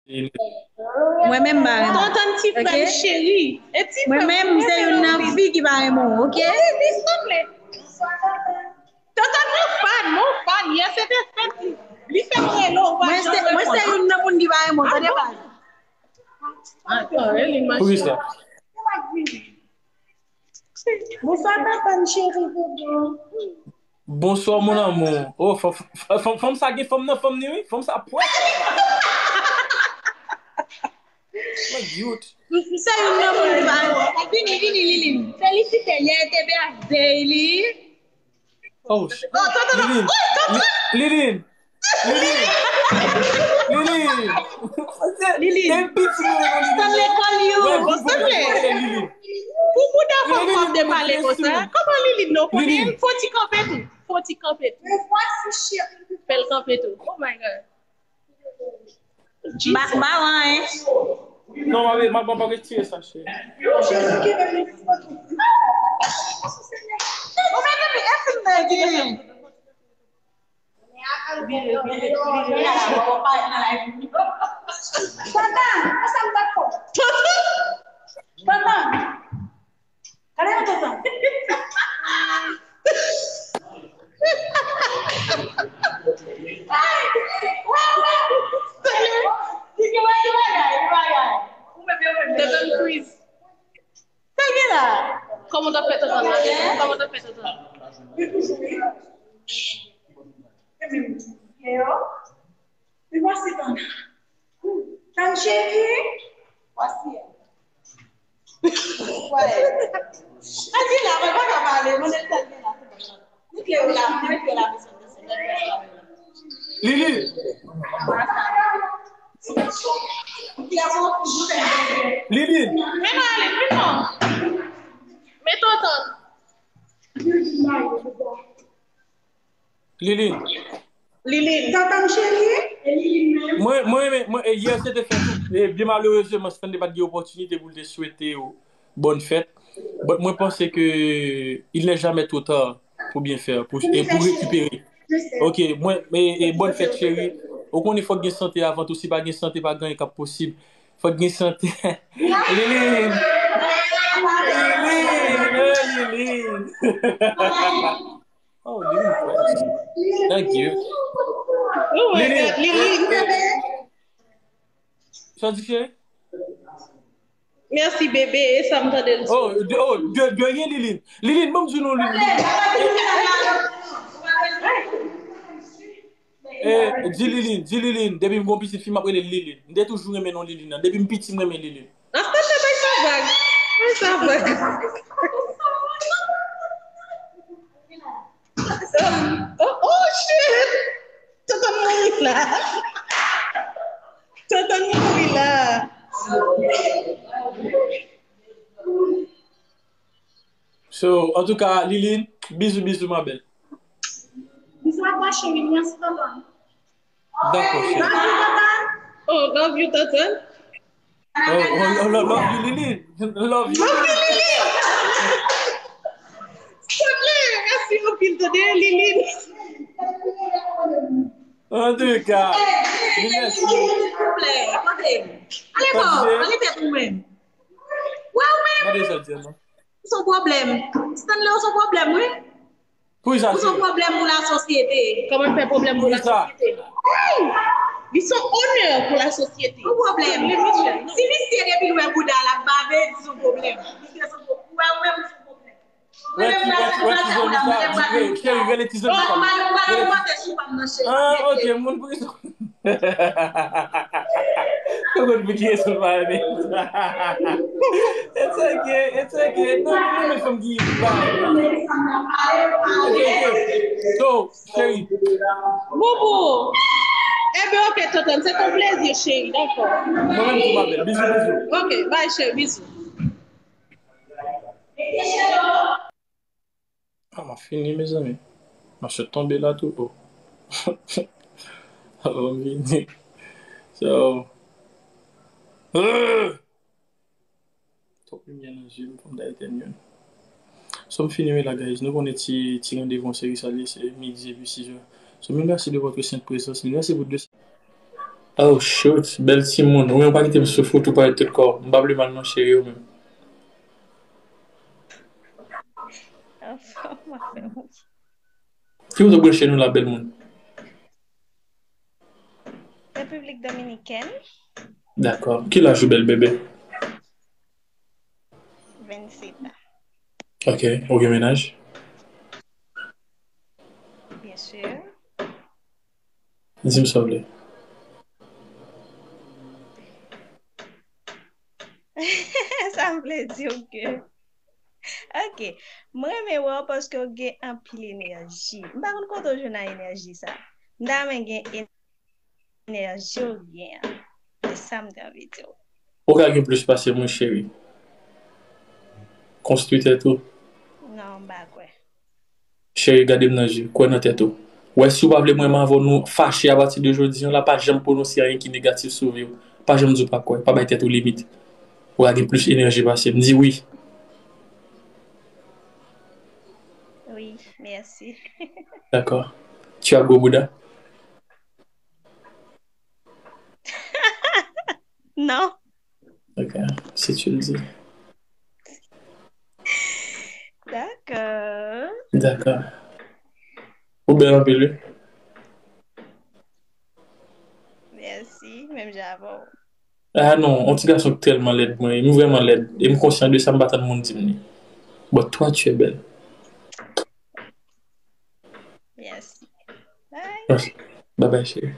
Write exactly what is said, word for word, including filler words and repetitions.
Mwen menm m pa renmen w. Tonton ti frè m cheri. E ti frè m, mwen menm se youn nan fi ki pa renmen w, oke? Tonton mwen fan, mwen fan. Yè se te fèt li. Li fè m rele w, ou pa janm reponn. Mwen se youn nan moun ki pa renmen w, tande baz. Poukisa? Bonswa, papa m cheri, bebe. Bonswa, mon amour. Oh, fanm sa gen fanm nan fanm ni, wi. Fanm sa pwès. Mwen cute. Se youn nan moun ki pa renmen w. Vini, vini, Liline. Felisite, yè te birthday li. Oh, Liline. Liline. Liline. Liline. Liline. Stanley call you. Stanley. Pou bouda fanm fanm de pale konsa. Kòman Liline non konnen? Fò ti kanpe tou. Fò ti kanpe tou. Fè l kanpe tou. Oh my God. M pa wè anyen. Non, m ap, m ap, m ap retire sa, cheri. Tata, ansanm dakò. Tata, gade yon tata. Tata Chris. Sa gen la? Kòman w t ap fè tantan la? Kòman w t ap fè tantan? Li pase tann. Tann cheri. Voici. Tann vin la, mwen pa ka pale, mwen tann vin la. Mete yo la, mete yo la, mesye. Lili. Lili. Men ale, men non. Men tonton. Lili. Lili. Tonton cheri. Mwen, mwen, mwen, mwen, e, yè se te fèt ou. E, byen malerezman, Stanley pa t gen opòtinite pou l te swete w bòn fèt. But mwen panse ke il n'est jamais trop tard pour bien faire, pour, e pou rekipere. Ok, mwen, e, e, bòn fèt, cheri. Ou konnen fòk gen sante avan tou. Si pa gen sante, pa gen anyen k ap posib. Fòk gen sante. Lili! Lili! Oh, Lili! Oh, Lili, thank you. Lili! Lili! Sa w di, cheri? Mèsi, bebe. E sa m tande l di. Oh, de, oh, de, de rien, Liline. Liline, ban m di nou, Liline. Eh, di Liline, di Liline. Depi m gon pitit fi, m ap rele l Liline. M te toujou renmen non Liline nan. Depi m piti, m renmen Liline. Asta te bay sa vag. Bay sa vag. Oh, oh, shit! Tonton mouri la. Tonton mouri la. So, antouka, Liline, bizou, bizou, ma belle. Bizou à toi, chérie. Merci, tonton. Dakò, cheri. Love you, tonton. Oh, love you, tonton. Oh, oh, oh, love, love you, Liline. Love you. Love you, Liline. Stanley, mèsi anpil, tande, Liline. Antouka, Liline, silvouplè, kote m? Ale bò, ale tèt ou menm. Wè ou menm. Gade sa l di a, non? Ou se yon pwoblèm. Stanley, ou se yon pwoblèm, wi. Poukisa? Ou se yon pwoblèm pou lasosyete. Kòman fè pwoblèm pou lasosyete? Hey! Li se yon onè pou lasosyete. Yon pwoblèm. Si misye depi l wè bouda l ap bave, li se yon pwoblèm. Misye se yon pwoblèm. Ou wè ou menm ou se yon pwoblèm. Wè ti, wè ti, wè ti zonbi sa, di, hey, cheri, rele ti zonbi sa. Ah, ok, moun prizon. Ou konn pou kiyès ou pa renmen. It's okay, it's okay. Non, nou renmen fanm ki bay. Ok, ok. So, cheri. Boubou. Enben, ok, tonton, se ton plezi, cheri, dakò. Mwen menm tou, ma belle. Bizou, bizou. Ok, bye, cheri, bizou. Ah, m ap fini, mezanmi. M ap sot tonbe la tou. Oh. Avan m vini. So. Euh! Twòp limyè nan zye m, fò m ta etenn youn. So, m fini wi la, guys. Nou konnen ti, ti randevou an seri sa li, se midi epi sis zè. So, mil mèsi de votre sainte présence. Mil mèsi pou de Oh, shoot, bèl timoun. Ou menm pa kite m soufri, ou tou parèt tout kò. M pa vle mal non, cheri, ou menm. Anfòm, anfòm. Ki kote w branche nou la, bèl moun? Repiblik Dominikèn. Dakò. Ki laj ou, bèl bebe? Vennset an. Ok. Ou gen mennaj? Byen si. Di m sa w vle. Sa vle di w ke, ok, mwen renmen wè w paske w gen anpil enèji. M pa konn kote w jwenn a enèji sa. M ta renmen gen enèji w gen an. Se sa m te anvi di w. Ou ka gen plis pase mwen, cheri. Konstwi tèt ou. Non, m pa kwè. Cheri, gade m nan je, kwè nan tèt ou. Wè, si w pa vle mwen menm avè w nou fache apati de jodi an la, pa janm pwononse anyen ki negatif sou vi w. Pa janm di w pa kwè, pa bay tèt ou limit. Ou ka gen plis enèji pase m. Di wi. Wi, mèsi. Dakò. Tu as gros bouda? Non. Ok, si tu le dis. Dakò. Dakò. Ou bèl anpil, wi. Mèsi, menm jan avè w. Ah non, yon ti gason ki tèlman lèd mwen ye. M vrèman lèd. E m konsyan de sa, m pa tann moun di m li. But toi, tu es belle. Yes. Bye. Bye bye, cheri.